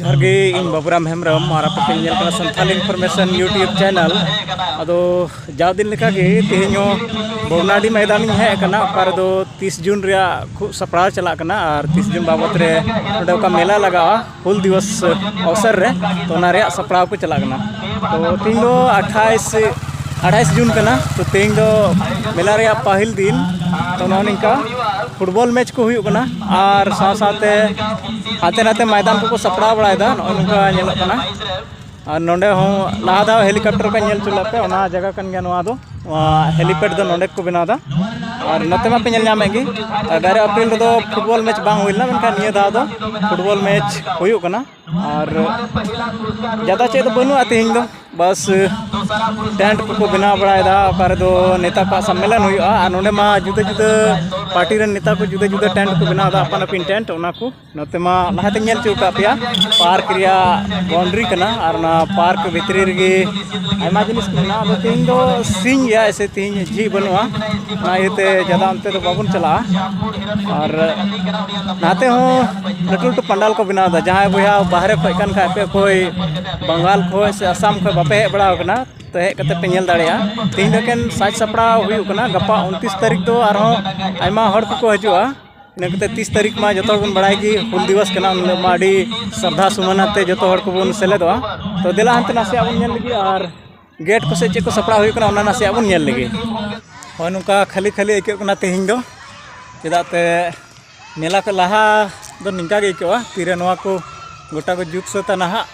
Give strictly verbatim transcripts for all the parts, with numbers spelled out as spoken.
ᱡᱚᱦᱟᱨ ᱜᱮ, ᱤᱧ ᱵᱟᱵᱩᱨᱟᱢ ᱦᱮᱢᱵᱨᱚᱢ ᱟᱨ ᱟᱯᱮ ᱯᱮ ᱧᱮᱞ ᱠᱟᱱᱟ ᱥᱟᱱᱛᱷᱟᱞᱤ ᱤᱱᱯᱷᱚᱨᱢᱮᱥᱚᱱ YouTube ᱪᱮᱱᱮᱞ᱾ ᱟᱫᱚ ᱡᱟᱣ ᱫᱤᱱ ᱞᱮᱠᱟᱜᱮ ᱛᱮᱦᱮᱧ ᱦᱚᱸ ᱵᱷᱚᱜᱽᱱᱟᱰᱤ ᱢᱚᱭᱫᱟᱱ ᱤᱧ ᱦᱮᱡ ᱟᱠᱟᱱᱟ, ᱚᱠᱟ ᱨᱮᱫᱚ ᱛᱤᱥ ᱡᱩᱱ ᱨᱮᱭᱟᱜ ᱠᱷᱩᱵ ᱥᱟᱯᱲᱟᱣ ᱪᱟᱞᱟᱜ ᱠᱟᱱᱟ ᱟᱨ ᱛᱤᱥ ᱡᱩᱱ ᱵᱟᱵᱚᱫ ᱨᱮ ᱱᱚᱰᱮ ᱚᱠᱟ ᱢᱮᱞᱟ ᱞᱟᱜᱟᱜᱼᱟ ᱦᱩᱞ ᱫᱤᱵᱚᱥ ᱚᱵᱥᱚᱨ ᱨᱮ, ᱛᱚ ᱚᱱᱟ ᱨᱮᱭᱟᱜ ᱥᱟᱯᱲᱟᱣ ᱠᱚ ᱪᱟᱞᱟᱜ ᱠᱟᱱᱟ᱾ ᱛᱚ ᱛᱮᱦᱮᱧ ᱫᱚ ᱟᱴᱷᱟᱭᱤᱥ ᱟᱴᱷᱟᱭᱤᱥ ᱡᱩᱱ ᱠᱟᱱᱟ᱾ ᱛᱚ ᱛᱮᱦᱮᱧ ᱫᱚ ᱢᱮᱞᱟ ᱨᱮᱭᱟᱜ ᱯᱟᱹᱦᱤᱞ ᱫᱤᱱ᱾ ᱛᱚ ᱱᱚᱜᱼᱚ ᱱᱤᱝᱠᱟ ᱯᱷᱩᱴᱵᱚᱞ ᱢᱮᱪ ᱠᱚ ᱦᱩᱭᱩᱜ ᱠᱟᱱᱟ ᱟᱨ ᱥᱟᱶ ᱥᱟᱶᱛᱮ ᱦᱟᱱᱛᱮ ᱱᱟᱛᱮ ᱢᱚᱭᱫᱟᱱ ᱠᱚᱠᱚ ᱥᱟᱯᱲᱟᱣ ᱵᱟᱲᱟᱭᱮᱫᱟ, ᱱᱚᱜᱼᱚ ᱱᱚᱝᱠᱟ ᱧᱮᱞᱚᱜ ᱠᱟᱱᱟ᱾ ᱟᱨ ᱱᱚᱸᱰᱮ ᱦᱚᱸ ᱞᱟᱦᱟ ᱫᱷᱟᱣ ᱦᱮᱞᱤᱠᱚᱯᱴᱟᱨ ᱠᱚ ᱧᱮᱞ ᱦᱚᱪᱚ ᱞᱮᱫ ᱯᱮ, ᱚᱱᱟ ᱡᱟᱭᱜᱟ ᱠᱟᱱ ᱜᱮᱭᱟ ᱱᱚᱣᱟ ᱫᱚ᱾ ᱱᱚᱣᱟ ᱦᱮᱞᱤᱯᱮᱰ ᱫᱚ ᱱᱚᱸᱰᱮ ᱠᱚ ᱵᱮᱱᱟᱣ ᱮᱫᱟ᱾ ᱟᱨ ᱱᱚᱛᱮ ᱢᱟᱯᱮ ᱧᱮᱞ ᱧᱟᱢᱮᱫ ᱜᱮ, ᱮᱜᱟᱨᱚ ᱮᱯᱨᱤᱞ ᱨᱮᱫᱚ ᱯᱷᱩᱴᱵᱚᱞ ᱢᱮᱪ ᱵᱟᱝ ᱦᱩᱭ ᱞᱮᱱᱟ, ᱢᱮᱱᱠᱷᱟᱱ ᱱᱤᱭᱟᱹ ᱫᱷᱟᱣ ᱫᱚ ᱯᱷᱩᱴᱵᱚᱞ ᱢᱮᱪ ᱦᱩᱭᱩᱜ ᱠᱟᱱᱟ᱾ ᱟᱨ ᱡᱟᱫᱟ ᱪᱮᱫ ᱫᱚ ᱵᱟᱹᱱᱩᱜᱼᱟ ᱛᱮᱦᱮᱧ ᱫᱚ, ᱵᱟᱥ ᱴᱮᱱᱴ ᱠᱚᱠᱚ ᱵᱮᱱᱟᱣ ᱵᱟᱲᱟᱭᱮᱫᱟ, ᱚᱠᱟ ᱨᱮᱫᱚ ᱱᱮᱛᱟ ᱠᱚᱣᱟᱜ ᱥᱚᱢᱢᱮᱞᱚᱱ ᱦᱩᱭᱩᱜᱼᱟ᱾ ᱟᱨ ᱱᱚᱸᱰᱮ ᱢᱟ ᱡᱩᱫᱟᱹ ᱡᱩᱫᱟᱹ ᱯᱟᱨᱴᱤ ᱨᱮᱱ ᱱᱮᱛᱟ ᱠᱚ ᱡᱩᱫᱟᱹ ᱡᱩᱫᱟᱹ ᱴᱮᱱᱴ ᱠᱚ ᱵᱮᱱᱟᱣ ᱮᱫᱟ, ᱟᱯᱟᱱ ᱟᱹᱯᱤᱱ ᱴᱮᱱᱴ, ᱚᱱᱟ ᱠᱚ᱾ ᱱᱚᱛᱮ ᱢᱟ ᱞᱟᱦᱟᱛᱮᱧ ᱧᱮᱞ ᱦᱚᱪᱚ ᱟᱠᱟᱫ ᱯᱮᱭᱟ, ᱯᱟᱨᱠ ᱨᱮᱭᱟᱜ ᱵᱟᱣᱩᱱᱰᱨᱤ ᱠᱟᱱᱟ ᱟᱨ ᱚᱱᱟ ᱯᱟᱨᱠ ᱵᱷᱤᱛᱨᱤ ᱨᱮᱜᱮ ᱟᱭᱢᱟ ᱡᱤᱱᱤᱥ ᱠᱚ ᱢᱮᱱᱟᱜᱼᱟ᱾ ᱟᱫᱚ ᱛᱮᱦᱮᱧ ᱫᱚ ᱥᱤᱧ ᱜᱮᱭᱟ, ᱮᱥᱮ ᱛᱮᱦᱮᱧ ᱡᱷᱤᱡ ᱵᱟᱹᱱᱩᱜᱼᱟ, ᱚᱱᱟ ᱤᱭᱟᱹᱛᱮ ᱡᱟᱫᱟ ᱚᱱᱛᱮ ᱫᱚ ᱵᱟᱵᱚᱱ ᱪᱟᱞᱟᱜᱼᱟ᱾ ᱟᱨ ᱱᱟᱛᱮ ᱦᱚᱸ ᱞᱟᱹᱴᱩ ᱞᱟᱹᱴᱩ ᱯᱟᱱᱰᱟᱞ ᱠᱚ ᱵᱮᱱᱟᱣ ᱮᱫᱟ᱾ ᱡᱟᱦᱟᱸᱭ ᱵᱚᱭᱦᱟ ᱵᱟᱦᱨᱮ ᱠᱷᱚᱡ ᱠᱟᱱ ᱠᱷᱟᱡ ᱯᱮ, ᱚᱠᱚᱭ ᱵᱟᱝᱜᱟᱞ ᱠᱷᱚᱡ ᱥᱮ ᱟᱥᱟᱢ ᱠᱷᱚᱡ ᱵᱟᱯᱮ ᱦᱮᱡ ᱵᱟᱲᱟ ᱟᱠᱟᱱᱟ, ᱛᱚ ᱦᱮᱡ ᱠᱟᱛᱮ ᱯᱮ ᱧᱮᱞ ᱫᱟᱲᱮᱭᱟᱜᱼᱟ᱾ ᱛᱮᱦᱮᱧ ᱫᱚ ᱮᱠᱮᱱ ᱥᱟᱡᱽ ᱥᱟᱯᱲᱟᱣ ᱦᱩᱭᱩᱜ ᱠᱟᱱᱟ, ᱜᱟᱯᱟ ᱩᱱᱛᱤᱥ ᱛᱟᱹᱨᱤᱠᱷ ᱫᱚ ᱟᱨᱦᱚᱸ ᱟᱭᱢᱟ ᱦᱚᱲ ᱠᱚᱠᱚ ᱦᱤᱡᱩᱜᱼᱟ᱾ ᱤᱱᱟᱹ ᱠᱟᱛᱮ ᱛᱤᱥ ᱛᱟᱹᱨᱤᱠᱷ ᱢᱟ ᱡᱚᱛᱚ ᱦᱚᱲ ᱵᱚᱱ ᱵᱟᱲᱟᱭ ᱜᱮ, ᱦᱩᱞ ᱫᱤᱵᱚᱥ ᱠᱟᱱᱟ, ᱩᱱ ᱦᱤᱞᱳᱜ ᱢᱟ ᱟᱹᱰᱤ ᱥᱨᱟᱫᱷᱟ ᱥᱩᱢᱟᱹᱱ ᱟᱛᱮ ᱡᱚᱛᱚ ᱦᱚᱲ ᱠᱚᱵᱚᱱ ᱥᱮᱞᱮᱫᱚᱜᱼᱟ᱾ ᱛᱚ ᱫᱮᱞᱟ ᱦᱟᱱᱛᱮ ᱱᱟᱥᱮᱭᱟᱜ ᱵᱚᱱ ᱧᱮᱞ ᱞᱮᱜᱮ ᱟᱨ ᱜᱮᱴ ᱠᱚ ᱥᱮᱫ ᱪᱮᱫ ᱠᱚ ᱥᱟᱯᱲᱟᱣ ᱦᱩᱭᱩᱜ ᱠᱟᱱᱟ, ᱚᱱᱟ ᱱᱟᱥᱮᱭᱟᱜ ᱵᱚᱱ ᱧᱮᱞ ᱞᱮᱜᱮ᱾ ᱦᱳᱭ, ᱱᱚᱝᱠᱟ ᱠᱷᱟᱹᱞᱤ ᱠᱷᱟᱹᱞᱤ ᱟᱹᱭᱠᱟᱹᱜ ᱠᱟᱱᱟ ᱛᱮᱦᱮᱧ ᱫᱚ, ᱪᱮᱫᱟᱜ ᱛᱮ ᱢᱮᱞᱟ ᱠᱚ ᱞᱟᱦᱟ ᱫᱚ ᱱᱤᱝᱠᱟ ᱜᱮ ᱟᱹᱭᱠᱟᱹᱜᱼᱟ᱾ ᱛᱤᱨᱮ ᱱᱚᱣᱟ ᱠᱚ ᱜᱚᱴᱟ ᱠᱚ ᱡᱩᱛ ᱥᱟᱹᱛᱟ ᱱᱟᱦᱟᱜ,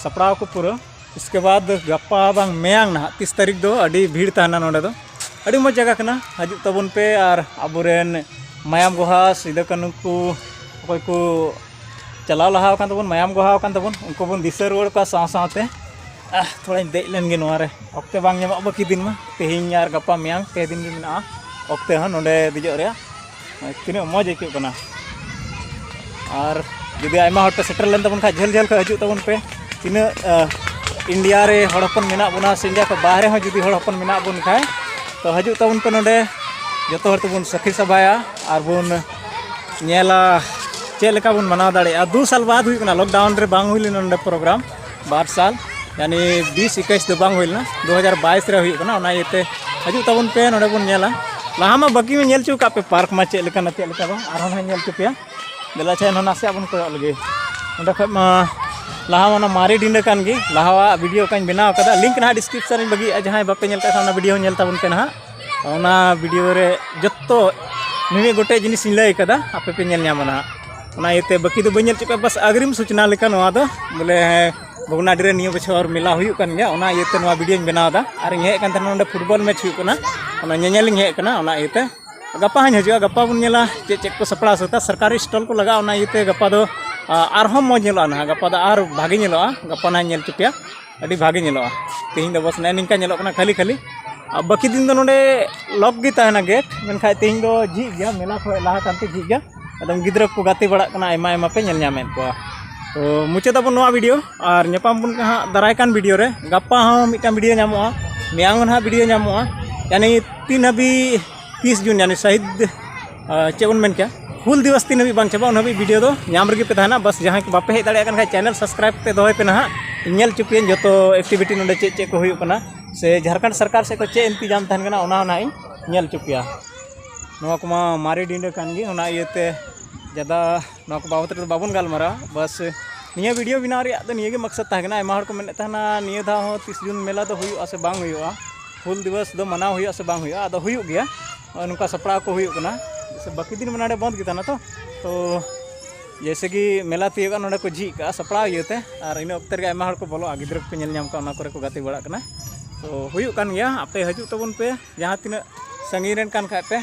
ᱥᱟᱯᱲᱟᱣ ᱠᱚ ᱯᱩᱨᱟᱹ᱾ ᱤᱥᱠᱮ ᱵᱟᱫᱽ ᱜᱟᱯᱟ ᱵᱟᱝ ᱢᱮᱭᱟᱝ ᱱᱟᱦᱟᱜ ᱛᱤᱥ ᱛᱟᱹᱨᱤᱠᱷ ᱫᱚ ᱟᱹᱰᱤ ᱵᱷᱤᱲ ᱛᱟᱦᱮᱱᱟ ᱱᱚᱰᱮ ᱫᱚ᱾ ᱟᱹᱰᱤ ᱢᱚᱡᱽ ᱡᱟᱭᱜᱟ ᱠᱟᱱᱟ, ᱦᱤᱡᱩᱜ ᱛᱟᱵᱚᱱ ᱯᱮ ᱟᱨ ᱟᱵᱚᱨᱮᱱ ᱢᱟᱭᱟᱢ ᱜᱚᱦᱟ ᱥᱤᱫᱩ ᱠᱟᱹᱱᱦᱩ ᱠᱚ ᱚᱠᱚᱭ ᱠᱚ ᱪᱟᱞᱟᱣ ᱞᱟᱦᱟ ᱟᱠᱟᱱ ᱛᱟᱵᱚᱱ, ᱢᱟᱭᱟᱢ ᱜᱚᱦᱟ ᱟᱠᱟᱱ ᱛᱟᱵᱚᱱ, ᱩᱱᱠᱩ ᱵᱚᱱ ᱫᱤᱥᱟᱹ ᱨᱩᱣᱟᱹᱲ ᱠᱚᱣᱟ᱾ ᱥᱟᱶ ᱥᱟᱶᱛᱮ ᱟᱦ, ᱛᱷᱚᱲᱟᱧ ᱫᱮᱡ ᱞᱮᱱ ᱜᱮ ᱱᱚᱣᱟ ᱨᱮ᱾ ᱚᱠᱛᱮ ᱵᱟᱝ ᱧᱟᱢᱚᱜ ᱵᱟᱹᱠᱤ ᱫᱤᱱ ᱢᱟ, ᱛᱮᱦᱮᱧ ᱟᱨ ᱜᱟᱯᱟ ᱢᱮᱭᱟᱝ ᱯᱮ ᱫᱤᱱ ᱜᱮ ᱢᱮᱱᱟᱜᱼᱟ ᱚᱠᱛᱮ ᱦᱚᱸ ᱱᱚᱰᱮ ᱫᱮᱡᱚᱜ ᱨᱮᱭᱟᱜ᱾ ᱛᱤᱱᱟᱹᱜ ᱢᱚᱡᱽ ᱟᱹᱭᱠᱟᱹᱜ ᱠᱟᱱᱟ᱾ ᱟᱨ ᱡᱩᱫᱤ ᱟᱭᱢᱟ ᱦᱚᱲ ᱯᱮ ᱥᱮᱴᱮᱨ ᱞᱮᱱ ᱛᱟᱵᱚᱱ ᱠᱷᱟᱱ, ᱡᱷᱟᱹᱞ ᱡᱷᱟᱹᱞ ᱠᱷᱚᱱ ᱦᱤᱡᱩᱜ ᱛᱟᱵᱚᱱ ᱯᱮ᱾ ᱛᱤᱱᱟᱹᱜ ᱤᱱᱰᱤᱭᱟ ᱨᱮ ᱦᱚᱲ ᱦᱚᱯᱚᱱ ᱢᱮᱱᱟᱜ ᱵᱚᱱᱟ ᱥᱮ ᱤᱱᱰᱤᱭᱟ ᱠᱷᱚᱱ ᱵᱟᱦᱨᱮ ᱦᱚᱸ ᱡᱩᱫᱤ ᱦᱚᱲ ᱦᱚᱯᱚᱱ ᱢᱮᱱᱟᱜ ᱵᱚᱱ ᱠᱷᱟᱱ, ᱛᱚ ᱦᱤᱡᱩᱜ ᱛᱟᱵᱚᱱ ᱯᱮ ᱱᱚᱰᱮ᱾ ᱡᱚᱛᱚ ᱦᱚᱲ ᱛᱮᱵᱚᱱ ᱥᱟᱹᱠᱷᱤ ᱥᱚᱵᱷᱟᱭᱟ ᱟᱨ ᱵᱚᱱ ᱧᱮᱞᱟ ᱪᱮᱫ ᱞᱮᱠᱟ ᱵᱚᱱ ᱢᱟᱱᱟᱣ ᱫᱟᱲᱮᱭᱟᱜᱼᱟ? ᱫᱩ ᱥᱟᱞ ᱵᱟᱫ ᱦᱩᱭᱩᱜ ᱠᱟᱱᱟ, ᱞᱚᱠᱰᱟᱣᱩᱱ ᱨᱮ ᱵᱟᱝ ᱦᱩᱭ ᱞᱮᱱᱟ ᱱᱚᱰᱮ ᱯᱨᱳᱜᱨᱟᱢ, ᱵᱟᱨ ᱥᱟᱞ, ᱭᱟᱱᱤ ᱵᱤᱥ ᱮᱠᱩᱥ ᱫᱚ ᱵᱟᱝ ᱦᱩᱭ ᱞᱮᱱᱟ, ᱫᱩ ᱦᱟᱡᱟᱨ ᱵᱟᱭᱤᱥ ᱨᱮ ᱦᱩᱭᱩᱜ ᱠᱟᱱᱟ᱾ ᱚᱱᱟ ᱤᱭᱟᱹᱛᱮ ᱦᱤᱡᱩᱜ ᱛᱟᱵᱚᱱ ᱯᱮ, ᱱᱚᱰᱮ ᱵᱚᱱ ᱧᱮᱞᱟ᱾ ᱞᱟᱦᱟ ᱢᱟ ᱵᱟᱹᱠᱤ ᱢᱟ ᱧᱮᱞ ᱦᱚᱪᱚ ᱠᱟᱜ ᱯᱮ, ᱯᱟᱨᱠ ᱢᱟ ᱪᱮᱫ ᱞᱮᱠᱟᱱᱟ ᱪᱮᱫ ᱞᱮᱠᱟ ᱵᱟᱝ, ᱟᱨᱦᱚᱸ ᱦᱟᱸᱜ ᱧᱮᱞ ᱦᱚᱪᱚ ᱯᱮᱭᱟ᱾ ᱫᱮᱞᱟ ᱪᱷᱟ, ᱮᱱᱦᱚᱸ ᱱᱟᱥᱮᱭᱟᱜ ᱵᱚᱱ ᱠᱚᱭᱚᱜ ᱞᱮᱜᱮ᱾ ᱚᱸᱰᱮ ᱠᱷᱚᱡ ᱢᱟ ᱞᱟᱦᱟ ᱢᱟ ᱚᱱᱟ ᱢᱟᱨᱮ ᱰᱤᱸᱰᱟᱹ ᱠᱟᱱ ᱜᱮ, ᱞᱟᱦᱟᱣᱟᱜ ᱵᱷᱤᱰᱤᱭᱳ ᱚᱠᱟᱧ ᱵᱮᱱᱟᱣ ᱠᱟᱫᱟ, ᱞᱤᱝᱠ ᱱᱟᱦᱟᱜ ᱰᱤᱥᱠᱨᱤᱯᱥᱚᱱ ᱨᱤᱧ ᱵᱟᱹᱜᱤᱭᱟᱜᱼᱟ᱾ ᱡᱟᱦᱟᱸᱭ ᱵᱟᱯᱮ ᱧᱮᱞ ᱠᱟᱜ ᱠᱷᱟᱱ, ᱚᱱᱟ ᱵᱷᱤᱰᱤᱭᱳ ᱧᱮᱞ ᱛᱟᱵᱚᱱ ᱯᱮ ᱱᱟᱦᱟᱜ᱾ ᱚᱱᱟ ᱵᱷᱤᱰᱤᱭᱳ ᱨᱮ ᱡᱚᱛᱚ ᱱᱤᱱᱟᱹᱜ ᱜᱚᱴᱮᱡ ᱡᱤᱱᱤᱥ ᱤᱧ ᱞᱟᱹᱭ ᱠᱟᱫᱟ, ᱟᱯᱮ ᱯᱮ ᱧᱮᱞ ᱧᱟᱢᱟ ᱱᱟᱦᱟᱜ᱾ ᱚᱱᱟ ᱤᱭᱟᱹᱛᱮ ᱵᱟᱹᱠᱤ ᱫᱚ ᱵᱟᱹᱧ ᱧᱮᱞ ᱦᱚᱪᱚ ᱯᱮᱭᱟ, ᱵᱟᱥ ᱟᱜᱽᱨᱤᱢ ᱥᱩᱪᱱᱟ ᱞᱮᱠᱟ ᱱᱚᱣᱟ ᱫᱚ, ᱵᱚᱞᱮ, ᱦᱮᱸ, ᱵᱷᱚᱜᱽᱱᱟᱰᱤ ᱨᱮ ᱱᱤᱭᱟᱹ ᱵᱚᱪᱷᱚᱨ ᱢᱮᱞᱟ ᱦᱩᱭᱩᱜ ᱠᱟᱱ ᱜᱮᱭᱟ, ᱚᱱᱟ ᱤᱭᱟᱹᱛᱮ ᱱᱚᱣᱟ ᱵᱷᱤᱰᱤᱭᱳᱧ ᱵᱮᱱᱟᱣ ᱮᱫᱟ᱾ ᱟᱨ ᱤᱧ ᱦᱮᱡ ᱠᱟᱱ ᱛᱟᱦᱮᱱᱟ ᱱᱚᱰᱮ ᱯᱷᱩᱴᱵᱚᱞ ᱢᱮᱪ ᱦᱩᱭᱩᱜ ᱠᱟᱱᱟ, ᱚᱱᱟ ᱧᱮᱧᱮᱞᱤᱧ ᱦᱮᱡ ᱠᱟᱱᱟ, ᱚᱱᱟ ᱤᱭᱟᱹᱛᱮ᱾ ᱜᱟᱯᱟ ᱦᱚᱸᱧ ᱦᱤᱡᱩᱜᱼᱟ, ᱜᱟᱯᱟ ᱵᱚᱱ ᱧᱮᱞᱟ ᱪᱮᱫ ᱪᱮᱫ ᱠᱚ ᱥᱟᱯᱲᱟᱣ ᱥᱟᱹᱛᱟ᱾ ᱥᱚᱨᱠᱟᱨᱤ ᱥᱴᱚᱞ ᱠᱚ ᱞᱟᱜᱟᱜᱼᱟ, ᱚᱱᱟ ᱤᱭᱟᱹᱛᱮ ᱜᱟᱯᱟ ᱫᱚ, ᱟ, ᱟᱨᱦᱚᱸ ᱢᱚᱡᱽ ᱧᱮᱞᱚᱜᱼᱟ ᱱᱟᱦᱟᱜ, ᱜᱟᱯᱟ ᱫᱚ ᱟᱨ ᱵᱷᱟᱜᱮ ᱧᱮᱞᱚᱜᱼᱟ, ᱜᱟᱯᱟ ᱱᱟᱦᱟᱜ ᱧᱮᱞ ᱦᱚᱪᱚ ᱯᱮᱭᱟ, ᱟᱹᱰᱤ ᱵᱷᱟᱜᱮ ᱧᱮᱞᱚᱜᱼᱟ᱾ ᱛᱮᱦᱮᱧ ᱫᱚ ᱵᱚᱥ ᱱᱮᱜᱼᱮ ᱱᱤᱝᱠᱟ ᱧᱮᱞᱚᱜ ᱠᱟᱱᱟ ᱠᱷᱟᱹᱞᱤ ᱠᱷᱟᱹᱞᱤ, ᱟᱨ ᱵᱟᱹᱠᱤ ᱫᱤᱱ ᱫᱚ ᱱᱚᱰᱮ ᱞᱚᱠ ᱜᱮ ᱛᱟᱦᱮᱱᱟ ᱜᱮᱴ, ᱢᱮᱱᱠᱷᱟᱱ ᱛᱮᱦᱮᱧ ᱫᱚ ᱡᱷᱤᱡ ᱜᱮᱭᱟ, ᱢᱮᱞᱟ ᱠᱷᱚᱱ ᱞᱟᱦᱟ ᱠᱟᱱᱛᱮ ᱡᱷᱤᱡ ᱜᱮᱭᱟ᱾ ᱟᱫᱚᱢ ᱜᱤᱫᱽᱨᱟᱹ ᱠᱚ ᱜᱟᱛᱮ ᱵᱟᱲᱟᱜ ᱠᱟᱱᱟ, ᱟᱭᱢᱟ ᱟᱭᱢᱟ ᱯᱮ ᱧᱮᱞ ᱧᱟᱢᱮᱫ ᱠᱚᱣᱟ᱾ ᱛᱚ ᱢᱩᱪᱟᱹᱫ ᱟᱵᱚᱱ ᱱᱚᱣᱟ ᱵᱷᱤᱰᱤᱭᱳ, ᱟᱨ ᱧᱟᱯᱟᱢ ᱵᱚᱱ ᱦᱟᱸᱜ ᱫᱟᱨᱟᱭ ᱠᱟᱱ ᱵᱷᱤᱰᱤᱭᱳ ᱨᱮ᱾ ᱜᱟᱯᱟ ᱦᱚᱸ ᱢᱤᱫᱴᱟᱝ ᱵᱷᱤᱰᱤᱭᱳ ᱧᱟᱢᱚᱜᱼᱟ, ᱢᱮᱭᱟᱝ ᱦᱚᱸ ᱱᱟᱦᱟᱜ ᱵᱷᱤᱰᱤᱭᱳ ᱧᱟᱢᱚᱜᱼᱟ, ᱭᱟᱱᱤ ᱛᱤᱱ ᱦᱟᱹᱵᱤᱡ ᱛᱤᱥ ᱡᱩᱱ, ᱭᱟᱱᱤ ᱥᱟᱹᱦᱤᱫ, ᱟ, ᱪᱮᱫ ᱵᱚᱱ ᱢᱮᱱ ᱠᱮᱭᱟ, ᱦᱩᱞ ᱫᱤᱵᱚᱥ ᱛᱤᱱ ᱦᱟᱹᱵᱤᱡ ᱵᱟᱝ ᱪᱟᱵᱟᱜᱼᱟ, ᱩᱱ ᱦᱟᱹᱵᱤᱡ ᱵᱷᱤᱰᱤᱭᱳ ᱫᱚ ᱧᱟᱢ ᱨᱮᱜᱮ ᱯᱮ ᱛᱟᱦᱮᱱᱟ᱾ ᱵᱟᱥ ᱡᱟᱦᱟᱸᱭ ᱠᱚ ᱵᱟᱯᱮ ᱦᱮᱡ ᱫᱟᱲᱮᱭᱟᱜ ᱠᱟᱱ ᱠᱷᱟᱡ, ᱪᱮᱱᱮᱞ ᱥᱟᱵᱥᱠᱨᱟᱭᱤᱵ ᱠᱟᱛᱮ ᱫᱚᱦᱚᱭ ᱯᱮ ᱱᱟᱦᱟᱜ, ᱤᱧ ᱧᱮᱞ ᱦᱚᱪᱚ ᱯᱮᱭᱟᱹᱧ ᱡᱚᱛᱚ ᱮᱠᱴᱤᱵᱷᱤᱴᱤ ᱱᱚᱰᱮ ᱪᱮᱫ ᱪᱮᱫ ᱠᱚ ᱦᱩᱭᱩᱜ ᱠᱟᱱᱟ, ᱥᱮ ᱡᱷᱟᱲᱠᱷᱚᱸᱰ ᱥᱚᱨᱠᱟᱨ ᱥᱮᱫ ᱠᱷᱚᱱ ᱪᱮᱫ ᱤᱱᱛᱤᱡᱟᱢ ᱛᱟᱦᱮᱱ ᱠᱟᱱᱟ, ᱚᱱᱟ ᱦᱚᱸ ᱱᱟᱦᱟᱜ ᱤᱧ ᱧᱮᱞ ᱦᱚᱪᱚ ᱯᱮᱭᱟ᱾ ᱱᱚᱣᱟ ᱠᱚᱢᱟ ᱢᱟᱨᱮ ᱰᱤᱸᱰᱟᱹ ᱠᱟᱱ ᱜᱮ, ᱚᱱᱟ ᱤᱭᱟᱹᱛᱮ ᱡᱟᱫᱟ ᱱᱚᱣᱟ ᱠᱚ ᱵᱟᱵᱚᱫ ᱨᱮᱫᱚ ᱵᱟᱵᱚᱱ ᱜᱟᱞᱢᱟᱨᱟᱣᱟ᱾ ᱵᱟᱥ ᱱᱤᱭᱟᱹ ᱵᱷᱤᱰᱤᱭᱳ ᱵᱮᱱᱟᱣ ᱨᱮᱭᱟᱜ ᱫᱚ ᱱᱤᱭᱟᱹ ᱜᱮ ᱢᱚᱠᱥᱚᱫ ᱛᱟᱦᱮᱸ ᱠᱟᱱᱟ᱾ ᱟᱭᱢᱟ ᱦᱚᱲ ᱠᱚ ᱢᱮᱱᱮᱫ ᱛᱟᱦᱮᱱᱟ, ᱱᱤᱭᱟᱹ ᱫᱷᱟᱣ ᱦᱚᱸ ᱛᱤᱥ ᱡᱩᱱ ᱢᱮᱞᱟ ᱫᱚ ᱦᱩᱭᱩᱜᱼᱟ ᱥᱮ ᱵᱟᱝ ᱦᱩᱭᱩᱜᱼᱟ, ᱦᱩᱞ ᱫᱤᱵᱚᱥ ᱫᱚ ᱢᱟᱱᱟᱣ ᱦᱩᱭᱩᱜᱼᱟ ᱥᱮ ᱵᱟᱝ ᱦᱩᱭᱩᱜᱼᱟ᱾ ᱟᱫᱚ ᱦᱩᱭᱩᱜ ᱜᱮᱭᱟ, ᱱᱚᱜᱼᱚᱭ ᱱᱚᱝᱠᱟ ᱥᱟᱯᱲᱟᱣ ᱠᱚ ᱦᱩᱭᱩᱜ ᱠᱟᱱᱟ᱾ ᱥᱮ ᱵᱟᱹᱠᱤ ᱫᱤᱱ ᱢᱟ ᱱᱚᱰᱮ ᱵᱚᱱᱫᱷ ᱜᱮ ᱛᱟᱦᱮᱱᱟ ᱛᱚ, ᱛᱚ ᱡᱮᱭᱥᱮ ᱠᱤ ᱢᱮᱞᱟ ᱛᱤᱭᱳᱜᱼᱟ, ᱱᱚᱰᱮ ᱠᱚ ᱡᱷᱤᱡ ᱠᱟᱜᱼᱟ ᱥᱟᱯᱲᱟᱣ ᱤᱭᱟᱹᱛᱮ, ᱟᱨ ᱤᱱᱟᱹ ᱚᱠᱛᱮ ᱨᱮᱜᱮ ᱟᱭᱢᱟ ᱦᱚᱲ ᱠᱚ ᱵᱚᱞᱚᱜᱼᱟ, ᱜᱤᱫᱽᱨᱟᱹ ᱠᱚᱠᱚ ᱧᱮᱞ ᱧᱟᱢ ᱠᱚᱣᱟ, ᱚᱱᱟ ᱠᱚᱨᱮ ᱠᱚ ᱜᱟᱛᱮ ᱵᱟᱲᱟᱜ ᱠᱟᱱᱟ᱾ ᱛᱚ ᱦᱩᱭᱩᱜ ᱠᱟᱱ ᱜᱮᱭᱟ, ᱟᱯᱮ ᱦᱤᱡᱩᱜ ᱛᱟᱵᱚᱱ ᱯᱮ, ᱡᱟᱦᱟᱸ ᱛᱤᱱᱟᱹᱜ ᱥᱟᱺᱜᱤᱧ ᱨᱮᱱ ᱠᱟᱱ ᱠᱷᱟᱡ ᱯᱮ᱾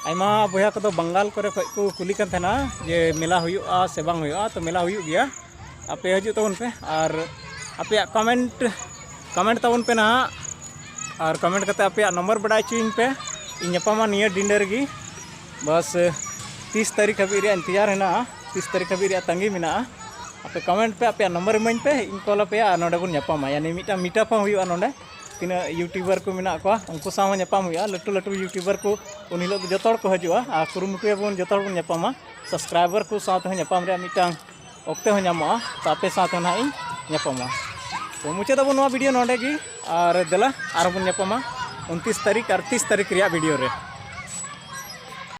ᱟᱭᱢᱟ ᱵᱚᱭᱦᱟ ᱠᱚᱫᱚ ᱵᱟᱝᱜᱟᱞ ᱠᱚᱨᱮ ᱠᱷᱚᱡ ᱠᱚ ᱠᱩᱞᱤ ᱠᱟᱱ ᱛᱟᱦᱮᱱᱟ ᱡᱮ ᱢᱮᱞᱟ ᱦᱩᱭᱩᱜᱼᱟ ᱥᱮ ᱵᱟᱝ ᱦᱩᱭᱩᱜᱼᱟ᱾ ᱛᱚ ᱢᱮᱞᱟ ᱦᱩᱭᱩᱜ ᱜᱮᱭᱟ, ᱟᱯᱮ ᱦᱤᱡᱩᱜ ᱛᱟᱵᱚᱱ ᱯᱮ ᱟᱨ ᱟᱯᱮᱭᱟᱜ ᱠᱚᱢᱮᱱᱴ, ᱠᱚᱢᱮᱱᱴ ᱛᱟᱵᱚᱱ ᱯᱮ ᱱᱟᱦᱟᱜ, ᱟᱨ ᱠᱚᱢᱮᱱᱴ ᱠᱟᱛᱮ ᱟᱯᱮᱭᱟᱜ ᱱᱚᱢᱵᱚᱨ ᱵᱟᱰᱟᱭ ᱦᱚᱪᱚᱭᱤᱧ ᱯᱮ᱾ ᱤᱧ ᱧᱟᱯᱟᱢᱟ ᱱᱤᱭᱟᱹ ᱰᱤᱸᱰᱟᱹ ᱨᱮᱜᱮ᱾ ᱵᱟᱥ ᱛᱤᱥ ᱛᱟᱹᱨᱤᱠᱷ ᱦᱟᱹᱵᱤᱡ ᱨᱮᱭᱟᱜ ᱤᱱᱛᱮᱡᱟᱨ ᱦᱮᱱᱟᱜᱼᱟ, ᱛᱤᱥ ᱛᱟᱹᱨᱤᱠᱷ ᱦᱟᱹᱵᱤᱡ ᱨᱮᱭᱟᱜ ᱛᱟᱺᱜᱤ ᱢᱮᱱᱟᱜᱼᱟ᱾ ᱟᱯᱮ ᱠᱚᱢᱮᱱᱴ ᱯᱮ, ᱟᱯᱮᱭᱟᱜ ᱱᱚᱢᱵᱚᱨ ᱤᱢᱟᱹᱧ ᱯᱮ, ᱤᱧ ᱠᱚᱞ ᱟᱯᱮᱭᱟ ᱟᱨ ᱱᱚᱰᱮ ᱵᱚᱱ ᱧᱟᱯᱟᱢᱟ᱾ ᱭᱟᱱᱤ ᱢᱤᱫᱴᱟᱝ ᱢᱤᱴᱟᱯ ᱦᱚᱸ ᱦᱩᱭᱩᱜᱼᱟ ᱱᱚᱰᱮ᱾ ᱛᱤᱱᱟᱹᱜ YouTuber ᱠᱚ ᱢᱮᱱᱟᱜ ᱠᱚᱣᱟ, ᱩᱱᱠᱩ ᱥᱟᱶ ᱦᱚᱸ ᱧᱟᱯᱟᱢ ᱦᱩᱭᱩᱜᱼᱟ᱾ ᱞᱟᱹᱴᱩ ᱞᱟᱹᱴᱩ YouTuber ᱠᱚ ᱩᱱ ᱦᱤᱞᱳᱜ ᱫᱚ ᱡᱚᱛᱚ ᱦᱚᱲ ᱠᱚ ᱦᱤᱡᱩᱜᱼᱟ, ᱟᱨ ᱠᱩᱨᱩᱢᱩᱴᱩᱭᱟᱵᱚᱱ ᱡᱚᱛᱚ ᱦᱚᱲ ᱵᱚᱱ ᱧᱟᱯᱟᱢᱟ᱾ Subscriber ᱠᱚ ᱥᱟᱶ ᱛᱮᱦᱚᱸ ᱧᱟᱯᱟᱢ ᱨᱮᱭᱟᱜ ᱢᱤᱫᱴᱟᱝ ᱚᱠᱛᱮ ᱦᱚᱸ ᱧᱟᱢᱚᱜᱼᱟ᱾ ᱛᱚ ᱟᱯᱮ ᱥᱟᱶ ᱛᱮᱦᱚᱸ ᱱᱟᱦᱟᱜ ᱤᱧ ᱧᱟᱯᱟᱢᱟ᱾ ᱛᱚ ᱢᱩᱪᱟᱹᱫ ᱟᱵᱚᱱ ᱱᱚᱣᱟ video ᱱᱚᱰᱮ ᱜᱮ, ᱟᱨ ᱫᱮᱞᱟ ᱟᱨᱦᱚᱸ ᱵᱚᱱ ᱧᱟᱯᱟᱢᱟ ᱩᱱᱛᱤᱥ ᱛᱟᱹᱨᱤᱠᱷ ᱟᱨ ᱛᱤᱥ ᱛᱟᱹᱨᱤᱠᱷ ᱨᱮᱭᱟᱜ video ᱨᱮ᱾